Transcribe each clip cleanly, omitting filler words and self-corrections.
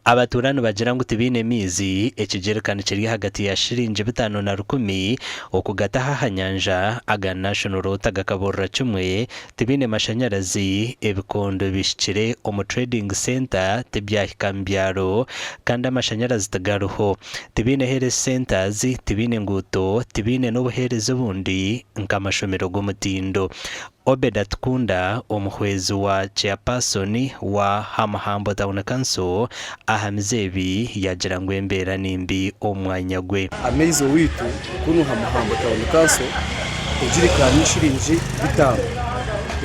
Abatuura nibagira ngu tibaine maizi, ekigyerikani kiri ahagati ya shiringi bitaano na rukumi okugataho aha nyanja, aga National Water gakaburira kimwe, tibaine mashanyarazi, ebikondo bihikire omu Trading Centre tibyahika mu byaro kandi amashanyarazi tigariho, tibaine Health Centres, tibaine nguuto, tibaine n'obuheereza obundi nk'amashomero g'omutindo. Obed Atukunda, omuhwezi wa Chairperson wa Hamuhambo Town Council ahamize ebi yaagira ngu embeera ni mbi omu mwanya gwe. Amaizi owaitu kunu Hamuhambo Town Council ejirikaani ni shiringi bitaano,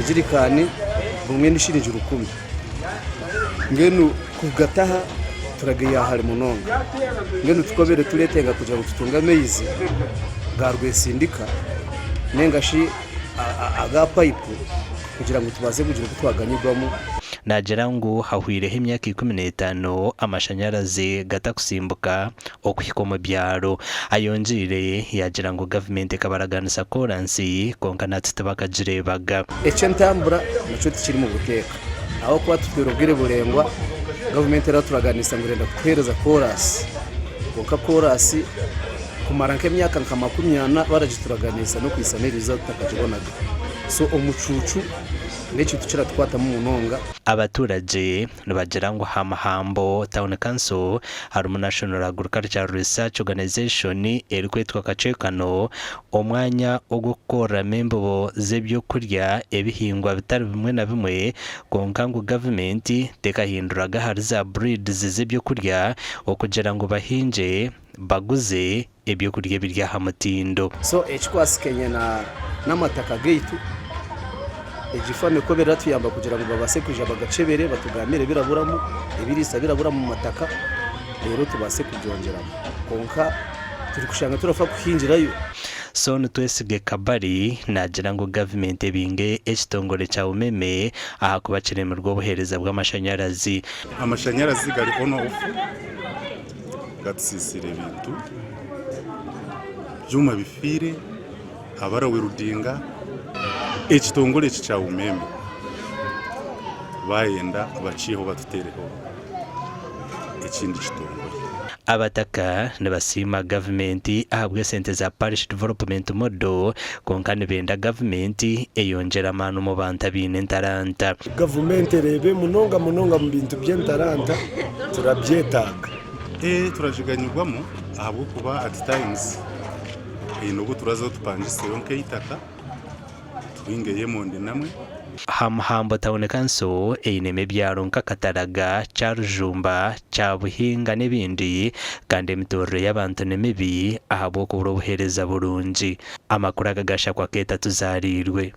ejirikaani bumwe ni shiringi rukumi. Mbwenu kugataha turageya hare munonga. Mbwenu tukabire turetenga kugira ngu tutunge amaizi ga Rwesindika ninga shi aga payipu kugira ngu tubaase kugira oku twaganyirwamu. Naagira ngu hahwireho emyaka 15 amashanyarazi gatakusimbuka okuhika omu byaro. Ayongyeire yaagira ngu gavumenti ekabaraganisa kooransi kwonka na hati tibakagireebaga. Eky'entambura nakyo tikiri mu buteeka ahabw'okuba tutwire obwire buraingwa gavumenti eraturaganisa ngu erenda kutuheereza kooransi kwonka kooransi Kumara nk'emyaka nka 40 baragituraganiisa n'okwitsa n'eriizooba tutakagibonaga. So omucuucu n'ekintu kiratukwatamu munonga. Abaturagye nibagira ngu aha Muhambo Town Council harimu National Agricultural Research Organization erikwetwa Kacwekano, omwanya ogw'okukoreramu embibo z'ebyokurya ebihingwa bitari bimwe na bimwe kwonka ngu gavumenti tekahinduraga ahari za breeds z'ebyokurya okugira ngu bahingye baguze ebyokurya ebiri aha mutindo. So ekikwasikenye na n'amataka gaitu, egi faamu ekaba eratuyamba kugira ngu babaase kwija bagakyebere batugambire ebiraburamu, ebiriisa birabura omu mataka reero tubaase kubyongyeramu. Kwonka turikushanga turafa kuhingirayo. Son Twesige Kabali naagira ngu gavumenti ebinge ekitongore kya Umeme ahakuba kiremirwe obuheereza bw'amashanyarazi. Amashanyarazi gari on off. Gatusiisire ebintu, ebyoma bifiire, abarawerudinga, ekitongore eki kya Umeme bayenda bakiiheho batuteereho ekindi kitongore. Abataka nibasiima gavumenti ahabw'esente za Parish Development Model kwonka nibenda gavumenti eyongyere amaani omu bantu abaine entaranta. Gavumenti ereebe munonga munonga omu bintu by'entaranta turabyetaaga. Eeh turajiganyirwamu ahabw'okuba at times haine obu turazaho tupangiseyo nk'eitaka tuhingeyo emondi namwe. Hamuhambo Town Council einemu ebyaro nka Kataraga, Kyarujumba, Kyabuhinga n'ebindi kandi emituurire y'abantu ni mibi ahabw'okubura obuheereza burungi. Amakuru aga gashakwa Keeta Tuzaariirwe.